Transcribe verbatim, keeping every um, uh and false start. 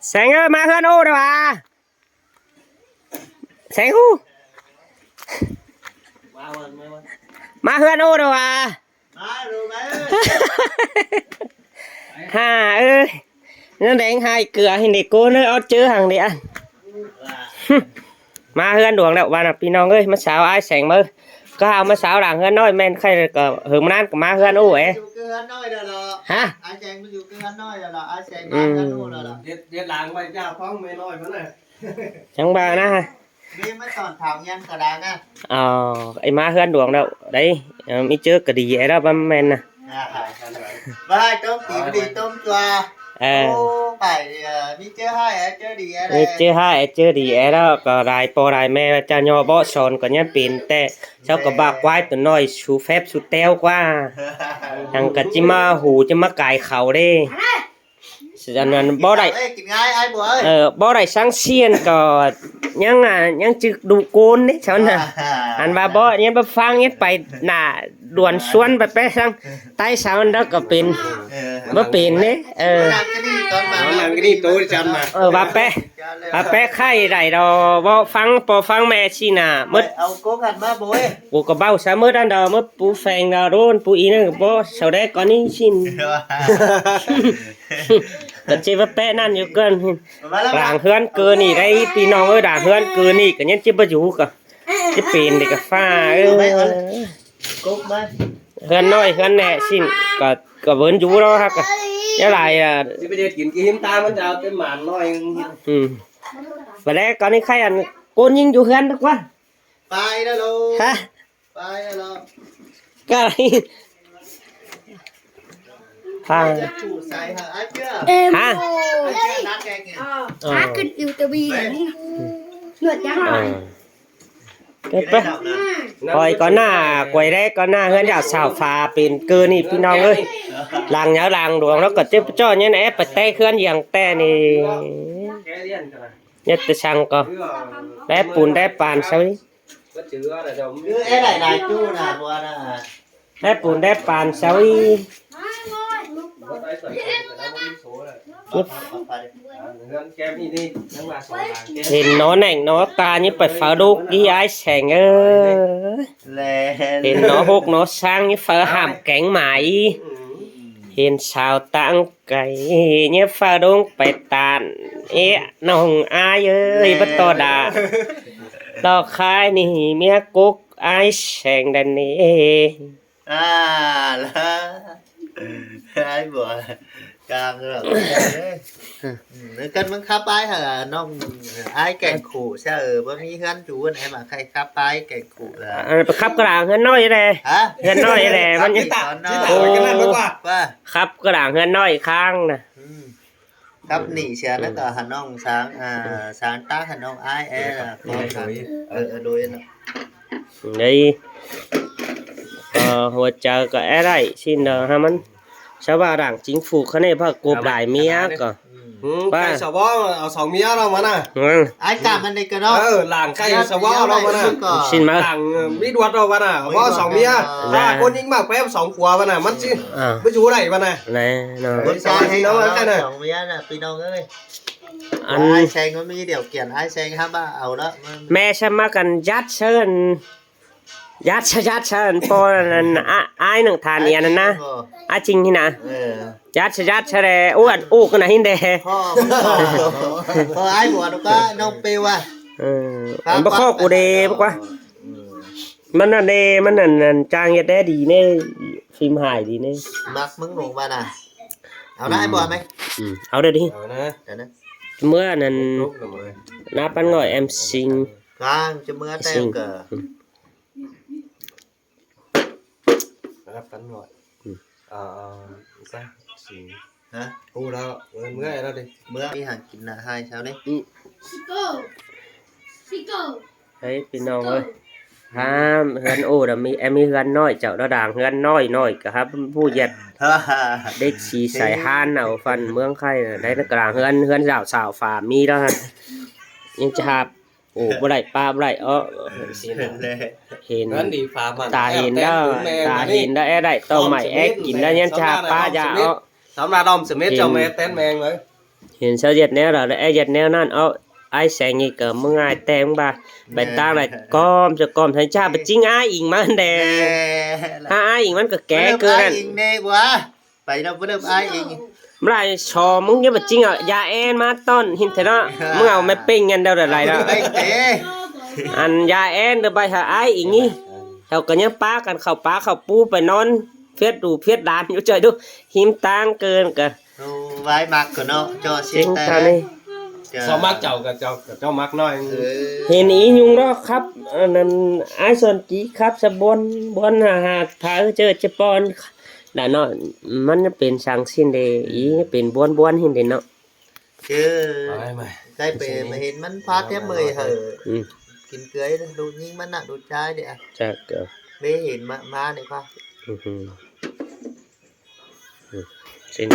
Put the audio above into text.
Seng ơi, ꞌmá ꞌhướn ꞌô đa ꞌva. Seng ꞌhụ. ꞌMá ꞌhướn ꞌô đa ꞌva. Hả ơi. ꞌNo đeng hai cưa hên đi cô ꞌnớ ót ꞌchớ hăng đi ăn. ꞌMá ꞌhướn Đuống đéo ꞌva ꞌnạ ꞌpi ꞌnọng ơi, ꞌmá sáo ải Seng ꞌmớ. ꞌCọ hao ꞌmá sáo lăng ꞌhướn ꞌnọi ꞌmen khay ꞌcọ hơng ꞌmá ꞌnặn ꞌcọ ꞌmá ꞌhướn ꞌô ế. Hả? Chắng ꞌva ꞌnạ. Ờ, ải ꞌmá ꞌhướn Đuống đéo. Đảy, ꞌmí ꞌchớ ꞌcọ đi ải đa báu ꞌmen ꞌnạ. Ờ. ꞌMí ꞌchớ ꞌhại ải ꞌchớ đi ải đa ꞌcọ đảy ꞌpo đảy ꞌme ꞌchá ꞌnhó bók son ꞌcọ ꞌnhá pên ꞌtẹ. Sau ꞌcọ bák ꞌquái tô ꞌnọi sú phép sú téo ꞌquá. Hăng ꞌcọ ꞌchí ꞌmá hủ ꞌchí ꞌmá cai khảu đê. Báu đảy, báu đảy ꞌsướng ꞌsiên ꞌcọ ꞌnhắng, ꞌnhắng ꞌchư đu ꞌcốn đé sau ꞌnạ. Ăn ꞌva báu ꞌnhắng báu ꞌphắng ꞌnhắng pay ꞌnạ đuôn ꞌsuôn pay ꞌpé ꞌsướng. Tay sau ꞌnặn đéo ꞌcọ pên. Báu pên đé. Ờ, ꞌva ꞌpé, ꞌva ꞌpé khay đảy đo báu ꞌphắng ꞌpo ꞌphắng ꞌme ꞌchí ꞌnạ. Mứt. Cô ꞌcọ báu sau mứt ăn đo mứt pú pheng đo đôn pú í ꞌnặn ꞌcọ báu sau đé ꞌcọ ꞌnị ꞌsịn. ꞌCọ ꞌchí báu ꞌpé ꞌnặn dú ꞌcợn. Lăng ꞌhướn ꞌcọ ꞌnị đảy ꞌpi ꞌnọng ơi, lăng ꞌhướn ꞌcọ ꞌnị ꞌcọ ꞌnhắng ꞌchí báu dú ꞌcọ. ꞌChí pên đi ꞌcọ ꞌphạ ơi. ꞌHướn ꞌnọi ꞌhướn ꞌnẹ ꞌsịn ꞌcọ, ꞌcọ bớn dú đo hák ꞌcọ. Dú lai à. Ꞌva đé ꞌcọ ꞌnị khay ăn ꞌcốn ꞌnhính dú ꞌhướn ꞌnớ ꞌquá. Hả? ꞌCọ ꞌphạ. Hả? Ờ. Ờ. Khỏi ꞌcọ ꞌnạ, quay đé ꞌcọ ꞌnạ ꞌhướn dảo sảo phả pên ꞌcọ ꞌnị ꞌpi ꞌnọng ơi. Lăng nháư lăng đuống ꞌnớ ꞌcọ ꞌchớ ꞌchọ ꞌnhắng ép pay té ꞌhướn dăng ꞌtẹ ꞌnị. ꞌNhắng té săng ꞌcọ. Đé pun đé pan sau ꞌnị. Đé pun đé pan sau ꞌnị. Hên nó nẻng nó ta ꞌnhắng pay phaư đúc đi ải Seng ơi. Hên nó hốc nó sáng ꞌnhắng phaư hảm kéng mai. Hên sau ꞌtáng cay ꞌnhắng phaư đúc pay ꞌtan. Ế, ꞌnọng ải ơi, báu ꞌto đa. Lo khai ꞌnị ꞌmía cốc ải Seng đa ꞌnị. À, là ai bủa cam rồi. Nó cân mứng khắp ái hả ꞌnọng ái kẻng khổ sao ở báu ꞌmí ꞌhướn chú ꞌnị ꞌmá khay khắp ái kẻng khổ là. À, khắp ꞌcọ lăng ꞌhướn ꞌnọi đe. Hả? ꞌHướn ꞌnọi đe, khắp ꞌmắn ꞌchí tả, ꞌchí tả cái ꞌnặn đó ꞌquá. Khắp ꞌcọ lăng ꞌhướn ꞌnọi khang ꞌnạ. Ừ. Khắp ꞌnị sia ꞌnớ ꞌcọ hả ꞌnọng sáng, à, sáng tác hả ꞌnọng ái é là con hả. Ờ, ờ, đôi ꞌnạ. Đảy. Ờ, hua chaư ꞌcọ é đảy, ꞌsịn đo hả ꞌmắn. Sau ꞌva đảng chính phủ khá ꞌnị ꞌva cộp đảy ꞌmía ꞌcọ. Ừ. Khay sau bó, au song ꞌmía ꞌnớ ꞌmắn ꞌnạ. Ừ. Ái cảm ơn đảy ꞌcọ ꞌnớ. Ờ, lăng khay sau bó ꞌnớ ꞌmắn ꞌnạ. Xin mơ. Lăng, ờ, ꞌmí đuột ꞌnớ ꞌmắn ꞌnạ. Bó song ꞌmía. Dạ. Ꞌva ꞌcốn ꞌnhính ꞌmặc pép song khua ꞌmắn ꞌnạ. ꞌMắn ꞌchí. Ờ. Báu dú đảy ꞌmắn ꞌnạ. Nè, nó. Ái Seng ꞌmá ꞌmí điều kiện, ái Seng hả ꞌmá au đó. ꞌMẹ ꞌchí ꞌmá căn dắt sau ăn. Dắt sau, dắt sau ăn ꞌpo ăn, à, ái ꞌnọng than ăn ꞌnặn ꞌnạ. Ái chính ꞌnị ꞌnạ. Dắt sau, dắt sau đe, ú ăn ú ꞌcọ ꞌnạ ꞌhịn đe. Ái bủa đu ꞌcọ ꞌnọng pêu à. Ừ. Ăn báu khó cu đe, báu ꞌquá. ꞌMắn ꞌnặn đe, ꞌmắn ꞌnặn, ꞌnặn chang ꞌdệt đé đi ꞌnị, phim hài đi ꞌnị. ꞌMặc ꞌmứng ꞌnọng ꞌva ꞌnạ. Au ꞌnạ ái bủa ꞌmí. Ừ, au đảy đi. Au ꞌnạ. Mưa ꞌnặn, ꞌnạ păn ngỏi em Seng. Khang, ꞌchớ mưa té ꞌcọ. Đắp cắn gọi. Ừ. Ờ, ờ, sao? Xì. Hả? Ú đó, mưa, mưa đó đi. Mưa đi hàng chín là hai sao đấy? Ừ. Đấy, ꞌpi ꞌnọng ơi. Hả, ꞌhướn ú đó ꞌmí, em ꞌmí ꞌhướn ꞌnọi, chảu đó đang ꞌhướn ꞌnọi, ꞌnọi ꞌcọ hả, ꞌpú dệt. Đếch sí sai hăn au phần ꞌmướng khay, đấy, nó ꞌcọ đang ꞌhướn, ꞌhướn dảo sảo phả ꞌmí đó hả. Nhưng chả hạp. Ú, báu đảy, ꞌpá báu đảy, ó. Hên. Tả hên đó, tả hên đó, é đảy, ꞌtọ mảy é kin đó, nhắn chả ꞌpá dả, ó. Tóm là đom sửa mết cho mẹ tên mẹ người. Hên sáư ꞌdệt ꞌnéo lỏ, é ꞌdệt ꞌnéo ꞌnặn. Ók, ải Seng ꞌnị ꞌcọ ꞌmưa ải ꞌtẹ ꞌva, pay ꞌtáng lai ꞌcóm, ꞌchọ ꞌcóm, ꞌsướng ꞌchạ ꞌva ꞌchính ải ꞌIng ꞌmắn đe. Hák ải ꞌIng ꞌmắn ꞌcọ ké ꞌcứ ꞌnặn. Pay ꞌnặn ꞌmưa ải ꞌIng. ꞌMắn lai so ꞌmứng ꞌnhá ꞌva ꞌchính au da en ꞌmá ꞌtọn hên thế ꞌnớ. ꞌMứng au ꞌme ꞌpéng ꞌnặn đaư đảy đảy ꞌnớ. Ăn da en đaư ꞌvạy hảư ải ꞌIng ꞌnị. Hảư ꞌcọ ꞌnhá ꞌpá căn khảu pá khảu ꞌpú pay ꞌnón. Phiết đu phiết đan dú ꞌchoi đu. ꞌHim ꞌtáng ꞌcợn ꞌcọ. Ôi, ꞌmặc ꞌcọ ꞌnớ, ꞌchọ ꞌsịn ꞌtẹ ꞌnị. So ꞌmặc chảu ꞌcọ, chảu ꞌmặc ꞌnọi. Hên ꞌí ꞌnung ꞌnớ khắp, ꞌnặn ải Son Ký khắp sa ꞌbuôn, ꞌbuôn hả hả tháư ꞌchớ ꞌchớ ꞌpọn. Đả ꞌnọi, ꞌmắn ꞌnhá pên săng ꞌsịn đê, ꞌí ꞌnhá pên ꞌbuôn ꞌbuôn hên đê ꞌnớ. Chứ, ꞌcái pên ꞌmá hên ꞌmắn phá thiếp ꞌmưa hảư. Kin cưới, đu ꞌnhính ꞌmắn ꞌnặn, đu ꞌchái đê. Chắc ꞌcọ. Bế hên ꞌmá, ꞌmá đê khóa. Sim.